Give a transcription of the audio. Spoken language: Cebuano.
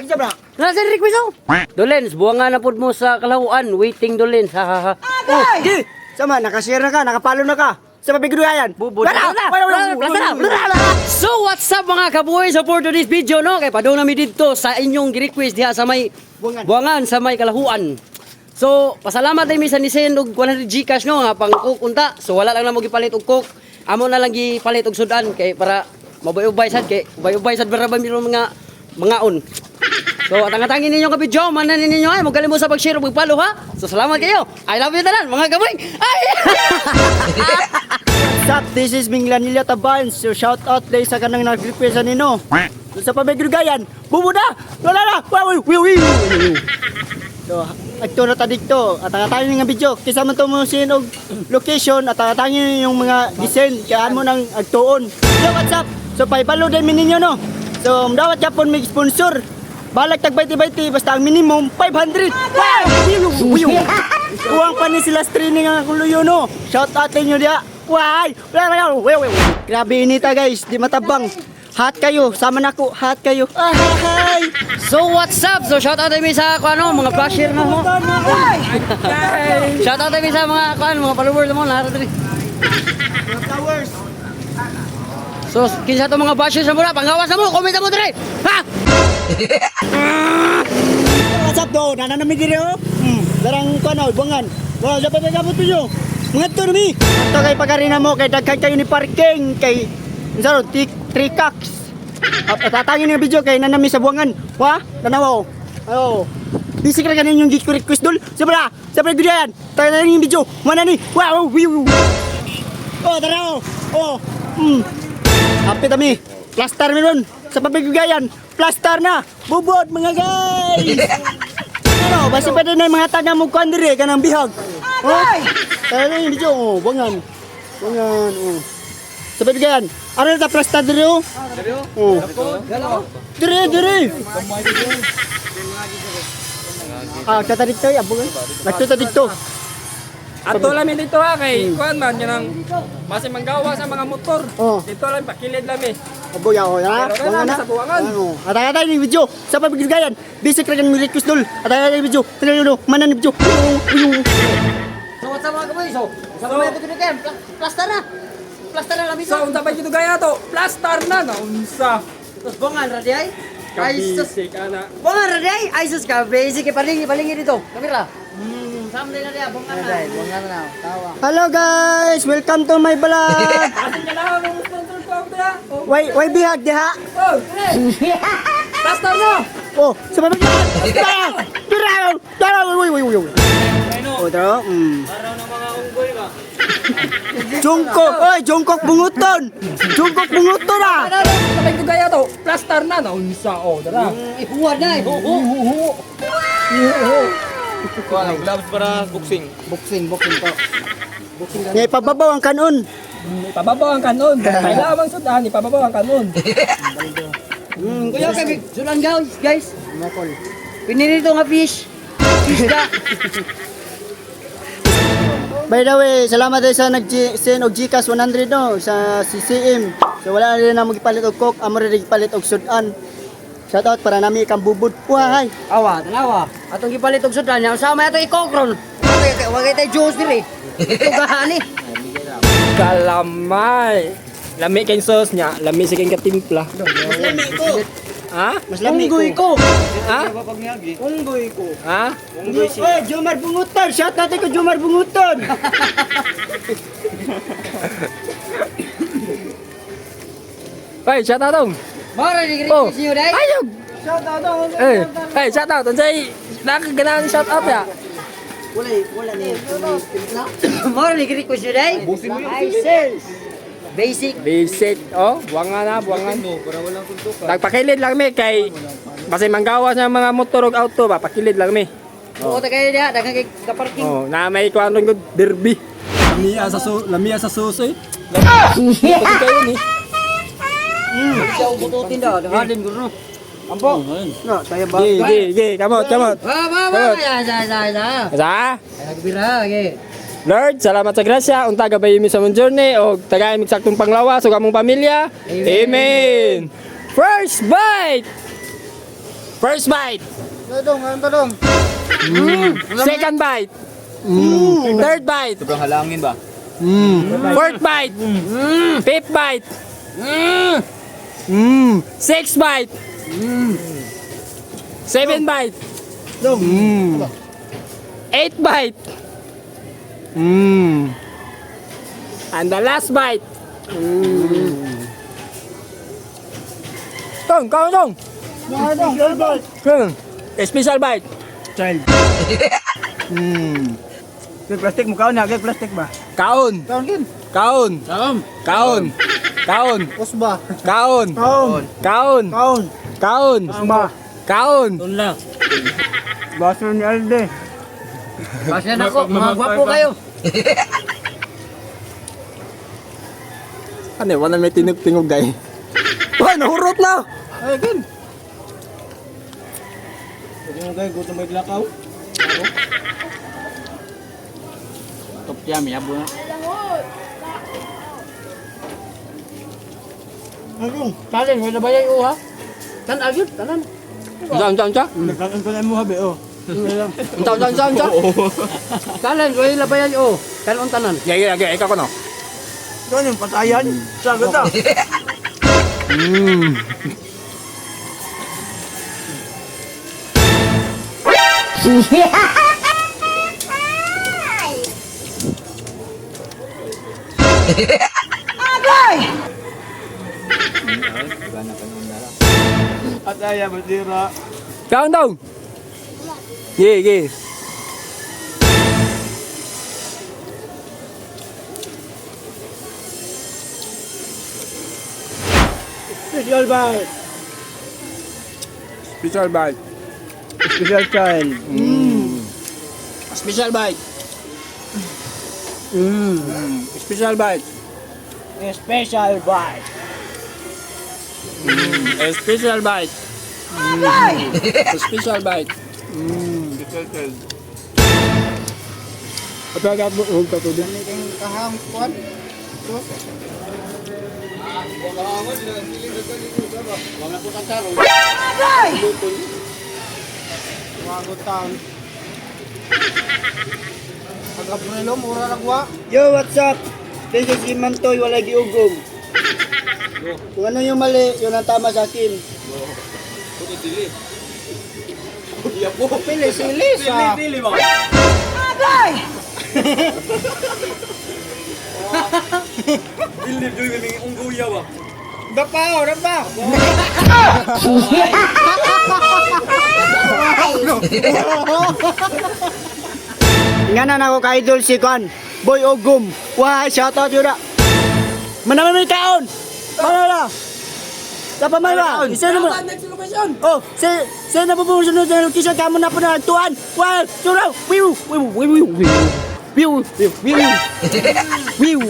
Kinsa ba? Na sa request oh. Dolens, buwangan na pud mo sa Kalahuan, waiting Dolens. Ha ha ha. Oh, di. Sama, nakashare na ka, nakapalo na ka. Sa pabiguduhayan. Bubod. Wala! Wala! Wala! Wala! Wala! Wala! Wala! So what's up, mga kabuhay? So for today's video, no, kay padung nami didto sa inyong gi-request diha sa may Buwangan. Buwangan sa may Kalahuan. So pasalamat din mi sa nisend og 100 GCash, no, nga pang coke unta. So wala lang namo gipalit og coke. Amo na lang gipalit og sudan kay para mabay-ubay sad kay ubay-ubay sad para ba mi mga mangaon. So atang-atangin ninyo ka video, manan ninyo ay mogaling mo sa pag-share ug pag-follow ha. So salamat kayo. I love you tanan, mga kaboy. Ay! What's up? This is Minglanilla Taban. So shout out dahil sa kanang nag-request sa nino. So, sa pabiguduhayan, bubuda! Wala na! Wala! Wala! Wala! So, agto na ta dito. At ang atangin nga video. Kisa man to mo sin og location at ang atangin yung mga design kaya mo nang agtuon. So, what's up? So, paibalo din mi ninyo, no. So, dawat yapon may sponsor. Balag tag bayti-bayti basta ang minimum 500. Wow! Wiyo, wiyo. Kuwang pa ni sila streaming ang akong luyo, no. Shout out ninyo diha. Why? Wala na yun. Wala, wala. Grabe inita, guys, di matabang. Hot kayo, sama na ko, hot kayo. Ah, hi. So what's up? So shout out mi sa kuano mga basher na mo. Shout out mi sa mga kuano mga followers mo na diri. Flowers. So kinsa to mga basher sa mura panggawas na mo, comment mo diri. Ha? What's up do? Nana nami diri oh. Darang kuno, buangan. Wala sa pagkabot niyo. Mga to nami. Ito kay pakarina mo kay daghan kayo ni parking kay unsa ron tik three cocks. At tatangin yung video kay nanami sa buangan. Wa, tanawa oh. Ayo. Bisik ra kanin yung request dul. Sobra, sa pagdudayan. Tayo yung video. Mana ni? Wow, wiw. Oh, tara oh. Oh. Apit ami. Plaster mi ron. Sa pabigayan. Plaster na. Bubod, mga guys. Ano, basta pwede na yung mga taga mo kuan dire kanang bihag. Oh. Tara na yung video oh, buangan. Buangan oh. Sa pabigayan. Ano na ta plaster dire oh? Oh. Dire dire. Ah, tata dito ya, buangan. Nagtuta dito. Ato lang mi dito ha kay kuan man kanang base manggawa sa mga motor. Oh. Dito lang pakilid lang mi. Aboy ako, ya. Pero kailangan sa buwangan. Ano? Atay atay ni video. Sa pabigayan. Basic ra kan request dul. Atay atay video. Tara no, manan ni video. Uyo, uyo. So what's up, mga kaboy? So sa mga ito kini plaster na. Plaster na lami So unsa pa gito gaya to? Plaster na na unsa. Tapos buwangan ra di ay. Ay sus. Kabisik ana. Buwangan ra di ay. Ay sus ka basic kay palingi palingi dito. Kamera. Sam na diya buwangan na. Buwangan na. Tawa. Hello guys, welcome to my vlog. Asin ka na ang sponsor ko ako diha. Oh, Way way bihag diha. oh, dire. Plaster na. Oh, sa pabigayan. Tara! Tara! Tara! Uy, uy, uy, uy. Oh, tara. Araw ng mga unggoy ba? Jungkook, oy, Jungkook bunguton. Jungkook bunguton ah. Unsa pa gito gaya to? Plaster na na unsa oh, dara. Ihuwad na, ihuho. Gloves para boxing. Boxing, boxing to. Ngay pababaw ang kanon. Ipababaw ang kanon. Kailangan ang sudan, ipababaw ang kanon. Kuya kay sulan guys, guys. Pinili to nga fish. Fish ka. By the way, salamat din sa nag-send og GCash 100 no sa CCM. So wala na rin na magipalit og coke, amo rin gipalit og sudan. Shout out para nami ikang bubod. Wahay. Awa, tanawa. Atong gipalit og sudan niya, usa may atong ikokron. Wagay wagay tay juice diri. Ito gahani. Kalamay. Lami kay sauce niya, lami sa kay katimpla. Mas lami ko. Ha? Mas lami ko. Unggoy ko. Ha? Unggoy ko. Ha? Oy, Jomar Bunguton. Shout out ko Jomar Bunguton. Ay, shout out dong. Mara ni Oh. request niyo dai. Ayog. Shout out dong. Eh, hey, shout out. Unsay nakaganahan shout out ya? Wala wala ni. Mara ni request niyo dai. Basic. Basic. Oh, buwangan na, buwangan. Nagpakilid lang mi kay basi manggawa sa mga motor ug auto ba, pakilid lang mi. Oo ta kayo diha, daghan kay kaparking. Oh, na may kuan ron gud derby. Lamia sa su, lamia sa susoy. Kasi kayo ni. Siya bututin daw, halin gud no. Ampo. No, tayo ba? Gi, gi, gi, kamot, kamot. Ba ba ba, ya sa sa sa. Sa? Ay nagbira ge. Lord, salamat sa grasya. Unta gabay mi sa mong journey og tagay mig saktong panglawas ug among pamilya. Amen. First bite. First bite. Dong, ano dong? Second bite. Third bite. Sobrang halangin ba? Fourth bite. Fifth bite. Sixth bite. Seven bite. Dong. Eight bite. And the last bite. Tong, kaon tong. Special bite. Special bite. Child. Kay plastic mo kaon na, kay plastic ba? Kaon. Kaon din. Kaon. Kaon. Kaon. Usba. Kaon. Kaon. Kaon. Kaon. Kaon. Usba. Kaon. Baso ni Alde. Basta na ako, mga gwapo kayo. Ano, wala may tinog-tingog gay. Uy, nahurot na. Ay, gin. Pwede mo kayo, gutom may lakaw. Top yam, yabo na. Ano? Talin, wala ba yung uha? Tan agyud, tanan. Unsa, unsa, unsa? Nagkakan ko na mo habi, oh. Unsa, unsa, unsa, unsa? Talin, wala ba yung oh. Kanon tanan. Gay, gay, gay, ikaw ko no. Ito yung patayan. Sagot ah. Pataya, matira. Kaon daw. Gay, gay. Special bite. Special bite. Special child. Special bite. Special bite. Special bite. A special bite. A special bite. Special child. Ito agad mo, huwag ka din. Kahang kuan. Yo, what's up? This is Imantoy, wala giugong. Kung ano yung mali, yun ang tama sa akin. Pili, sili sa... Dili ba? Dili, dili, dili, ungguya ba? Dapa, oh, dapa! Nga na ako ka-idol si Kwan. Boy Ogum. Wah, shout out yun na. Manamay may kaon! Manala! Sa pamala! Isa na mo! Next location. Oh, sa na po po sunod sa location kamo na po na tuan. Wah, suraw. Wiu, wiu, wiu, wiu. Wiu, wiu, wiu. Wiu.